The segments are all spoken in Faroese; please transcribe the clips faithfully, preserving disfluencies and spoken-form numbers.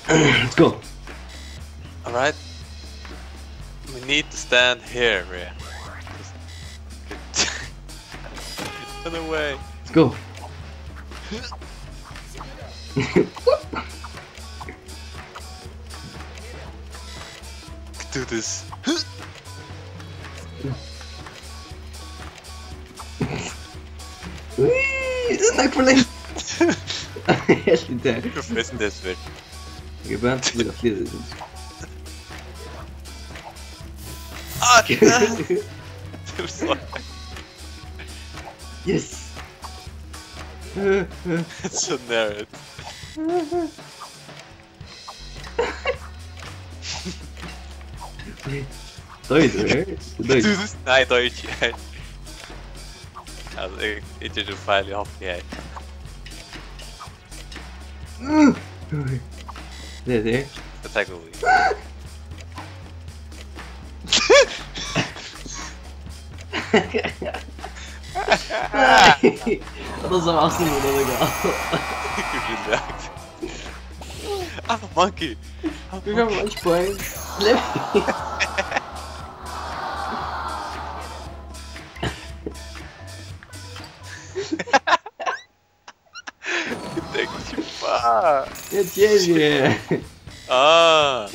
Let's go. Alright. We need to stand here, Rhea. Just get, get away. Let's go. Do this. Ui, det er nok for lenge. Helt i det. Professionelt spil. Jeg kan bare flytte, flytte det. Ah, det er så Yes. så nært. Døy, du er. Døy. Du, du, nej, det er ikke her. Altså, jeg, jeg synes, du fejler i hoften her. Det er det. Jeg tager ud. Og så var sådan noget, der gør. Relax. Ah, monkey. Du kan få et point. Slip. Det er ikke bare. Jeg tjener. Ah.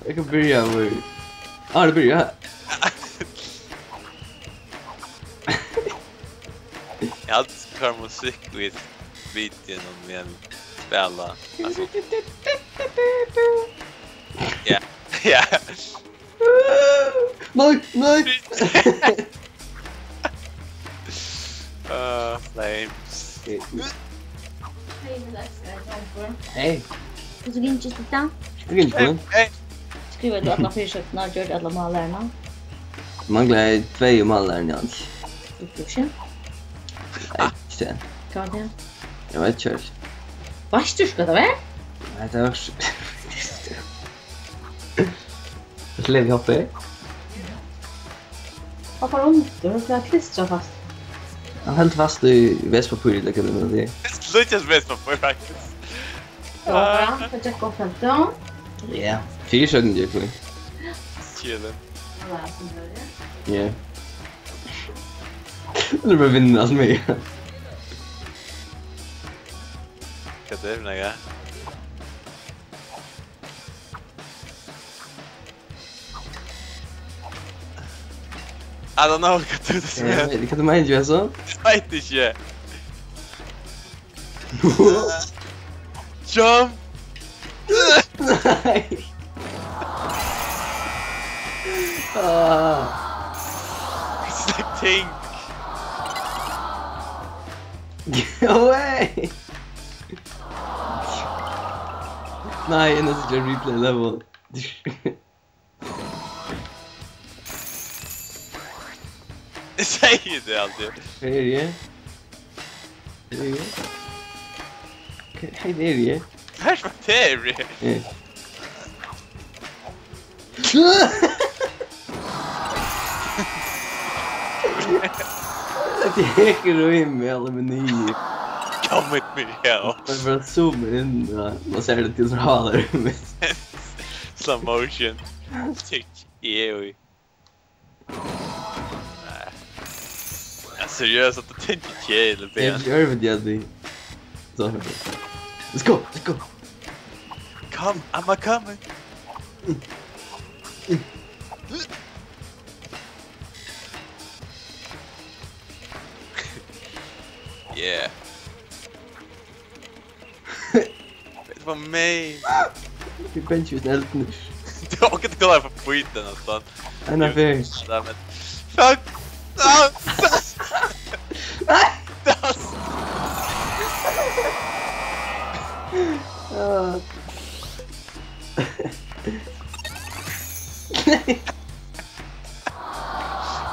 Jeg kan begynde, hvor... Ah, det begynder. Jeg har altid skulle høre musik i videoen, når jeg spiller. Altså, ja, ja. Nej, nej. Uh, flames. Hey. Hvussu gingist tað? Det er ikke en Hey. Skrivaði tú allar fyrisøgnirnar, gjørdi allar mállæruna? Mangler två i mållæruna, Jens. Uppfylgsin? Nej, ikke det. Hvat var tað? Jeg var ikke kjørt. Veitst tú ikki hvat tað var? Nej, det var så... Så lever vi oppe. Hvat var undir? Hvat var klistra fast? Han helt fast i vestpapir, det kan du sige. Slutt å spise på, faktisk. Ja, bra. Hvat gekk opp helt då? Ja. Fire søkken, det er cool. Chillen. Hva var det som gjorde det? Ja. Det er bare vinden, altså mig. Hva er det for noe? I don't know, hva er det som Ja, er? men kan du mind you, altså? Jeg vet ikke. Jump! Nej. Ah. It's like tank. Go away. Nej, jeg er nødt til at replay level. Jeg sier det alltid. Hvad er det? Hvad er det? Okay, hey, hvad er det? Her som det er. Ja. Det er ikke rømme, eller meny. Come with me, yo. Man bare zoome ind, og man ser det, det er så hard. Slow motion. Tick. Yeah, we. Ja, seriøst, at du tænker kæle, Det er Ben. ikke øvrigt, jeg det. Så. Let's go, let's go. Come, I'm a coming. Yeah. Det var mig. Vi bencher den ellevte. Det var ikke det, der var på bryden og sådan. Han er færdig. Damn it. Fuck! No! Ah.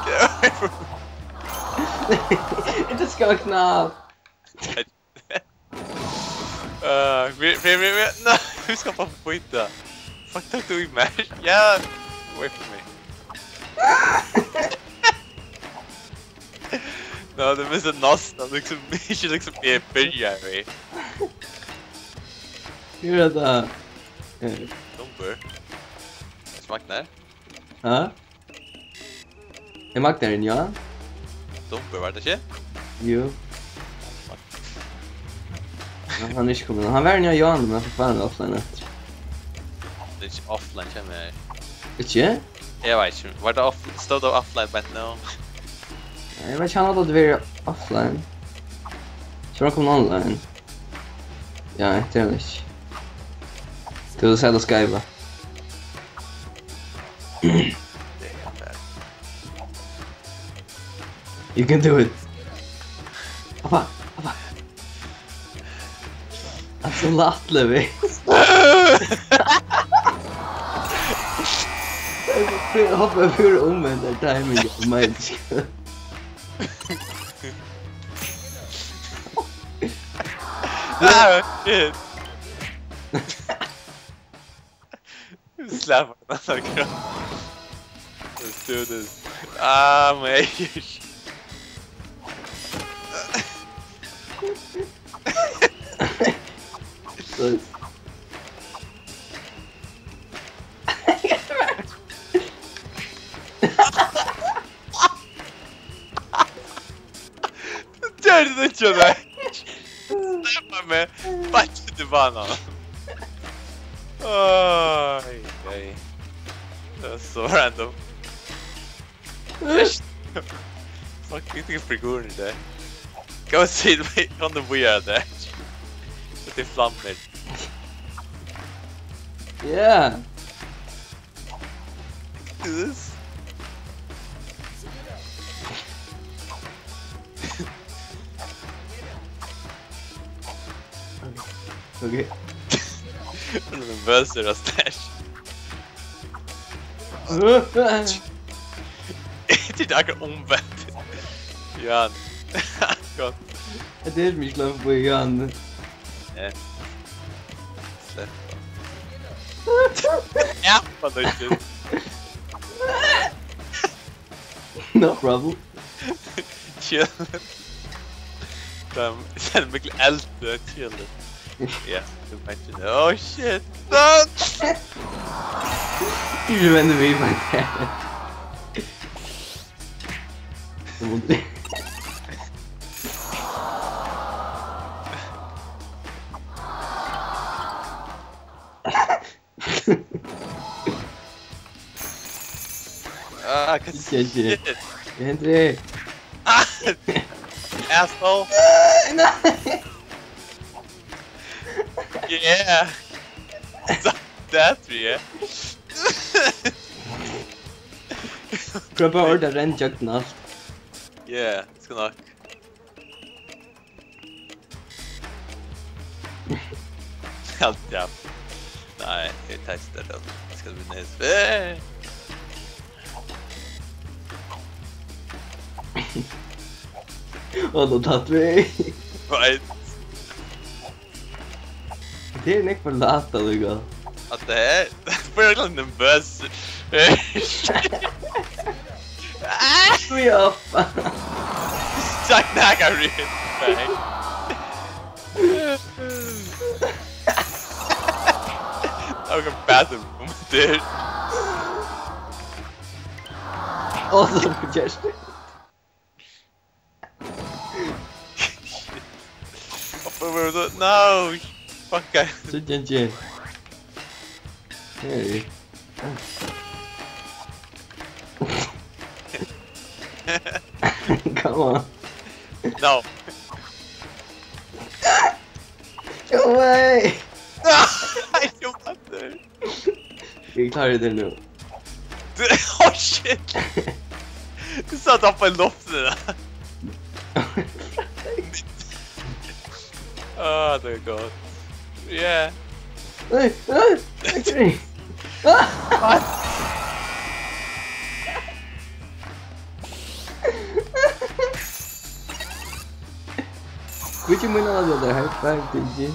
Get away from Det skal knap. Uh, vi, vi, vi, vi, no, vi skal bare på point der. Fuck, don't do it, man. Yeah, away from me. No, det er mest en nos, der liksom, ikke liksom, jeg bølger, ved. Hør det. Eh, Dumbur. Smaknar. Ja. Er Magnarin, ja? Dumbur, var tað ikki? Jú. Ja, hann er ikki komin. Hann var nú í Jan, men hann fekk bara offline eftir. Tað er ikki offline, kemur her. Ikki? Eg veit ikki. Var tað off-, stóð tað offline beint nú? Nei, eg veit ikki, hann hevði verið offline. So var hann komin online. Ja, tað er hann ikki. Tú hevur sæð tað skeiva. You can do it. Abba, abba. Hann er so lættligur. Hoppa fyri umvendt, er timing, oh my God. Ah, shit. Slap on the ground. Let's do this. Ah, my ears. Nice. Gjørdi tað ikki, nei. Sleppa meg. Bara til banan. Oj, oj. Tað var so random. Fuck, you think figuren í dag. Go see on the we are there. With the flammer. Yeah. This. Okay. Nervøs er det stæsj. Det er akkurat omvendt. Ja. Godt. Det er som ikke slår på hjørnet. Ja. Slett. Ja, for det er ikke. No problem. Chill. Kom, sen Mikkel Elte, chill. Ja, du vet ikke det. Oh shit. No! Du vender vi på det. Ah, hvat G G. Shit. Henry. Ah! Asshole. Nei. Yeah. That, yeah. Prøv bara at orda renn gjøgn alt. Yeah, skal nok. Helt ja. Nei, eg testa det. Skal vi ned? Eh! Og nå tatt vi. Right. Det er ikke for lata, det går. At det er. Blir jeg litt nervøs. Ui, opp. Takk, nei, jeg kan read. Nei. Jeg kan bathroom, dude. Og så på Justin. What were we doing? No! Fuck, I... Sit down, Jay. Hey. Come on. No. Go away! I don't want to. Vit klára tað nú. Oh shit! Tú sat oppe i loftet der. Ah, det er godt. Yeah. Hey, hey, actually. Ah! Which one was the high five, did you?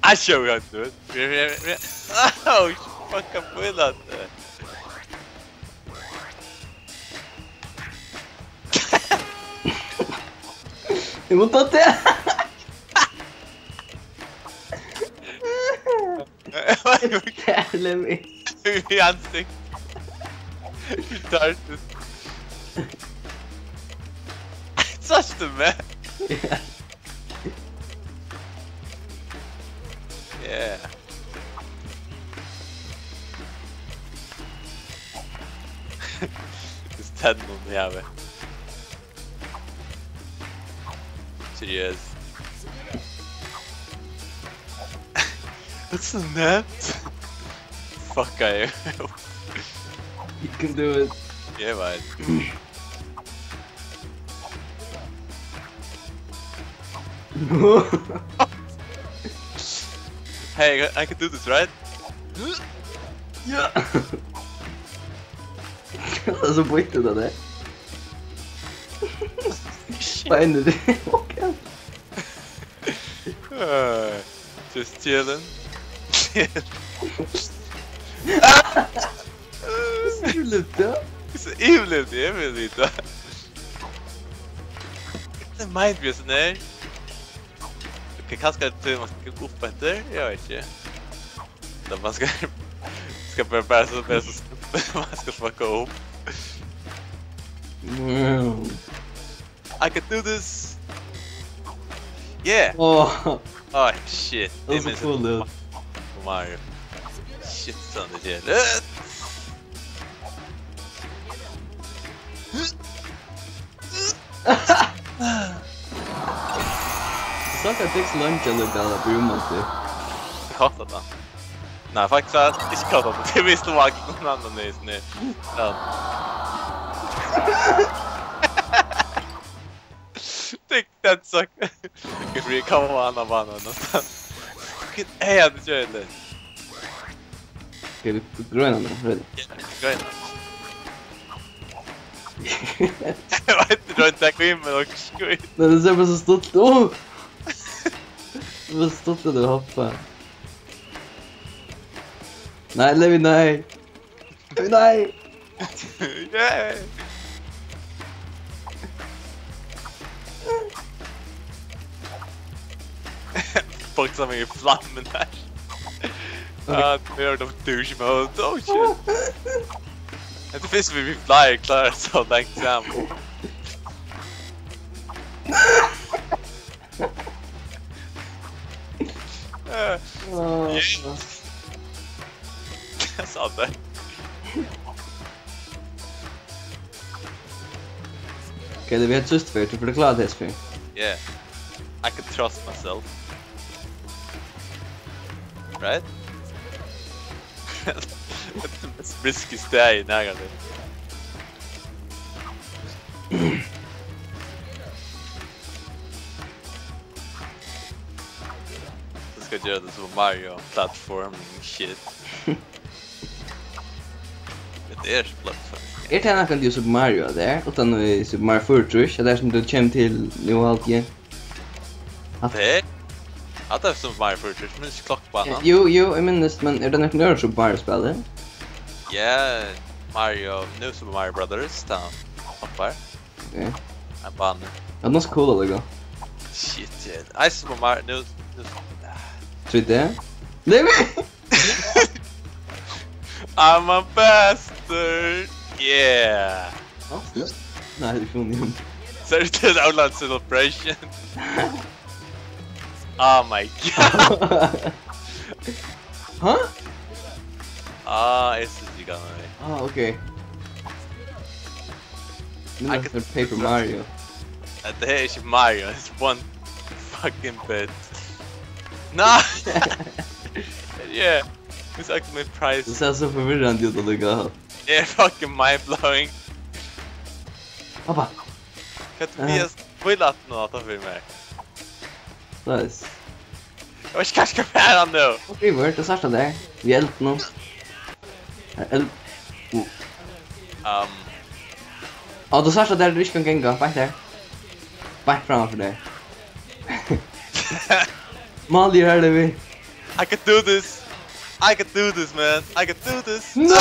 I show you how to do it. Oh, fuck up with that. Út á teg! Kærlig meg. Við ansikt. Retarded. Sást tú meg? Ja. Yeah. Hvussu tennum eg havi. Seriøst. That's the net. Fuck, I am. You can do it. Yeah, man. Hey, I can do this, right? Ja. Tað er so býtt, tað der. Finally. Okay. Uh, just chilling. Hvussu yvirlivdi tað? Hvussu yvirlivdi eg, vil vita. Hvat er meint við hesum her? Ok, kanska er tað, man skal upp eftir, eg veit ikki. Ella man skal, skal bara, bara so, bara so, man skal fucka upp. Mm. I can do this. Yeah. Åh, Oh shit. Tað er so cool, dude. Mario. Shit, son, tað er. Tú sást, at tað tók so leingi at lukka alla brúma til. Eg hatar tað. Nei, faktiskt, eg hatar tað. Tað er vist vakt, men hann er nice, nei. Ja. Take that, suck. Okey, free, come on, come on, come on. Fucking hey, I'm trying to. Skal vi grøna nú? Ready? Ja, grøna. Eg veit, grøna, takk fyri, men ok, skøy. Nei, tað sær bara so stuttligt út. Tað er so stuttligt at hoppa. Nei, Levi, nei. Nei. Yay. Boksa meg í flammen her. Ok. Ah, we're the douche mode. Oh shit. Hetta er fyrst, við vit flyer klára so langt saman. Eh, Åh. Yes. Eg sá tað. Ok, tað er trýst fyri, tú fert at klára tað, Espen. Yeah. I can trust myself. Right? Hetta er mest risky staðið nakrantíð. So skal eg gera tað sum Mario platforming shit. Hetta er ikki platforming. Er tað nakrantíð í Super Mario, at tað er? Uttan í Super Mario fýraogtrýss, at tað er sum tú kemur til nú, haldi eg. At tað er? At tað er Super Mario fýraogtrýss, men ikki klokkbanan. Jú, jú, eg minnist, men er tað nakran øðrur Super Mario spæli? Ja, Mario, New Super Mario Brothers, tá hann hoppar. Ok. Ein bani. Ja, tað er so cool, at lukka. Shit, yeah. Eisini Super Mario, nú, nú. Trý D? Nei, men I'm a bastard! Yeah! Nei, tað er funny. Sær tú til Outland Celebration? Oh my god! Hæ? Ah, eg síggi ikki hvat hann er. Ah, ok. Nú er tað Paper Mario. Hetta her er ikki Mario, it's one fucking bit. Nei! Yeah, it's actually my price. Tað sær so forvirrandi út allíkavæl. Tað er fucking mind-blowing. Hoppa. Hvat er, eh, bílættin á, tá fyri meg? Nice. Eg veit ikki hvat eg skal fara nú. River, tú sært tað har. Við eldinum. Eld. Um. Á, tú sært tað har, tú ikki kanst ganga. Beint har. Beint framman fyri tær. Málið er her, Levi. I can do this. I can do this, man. I can do this. No!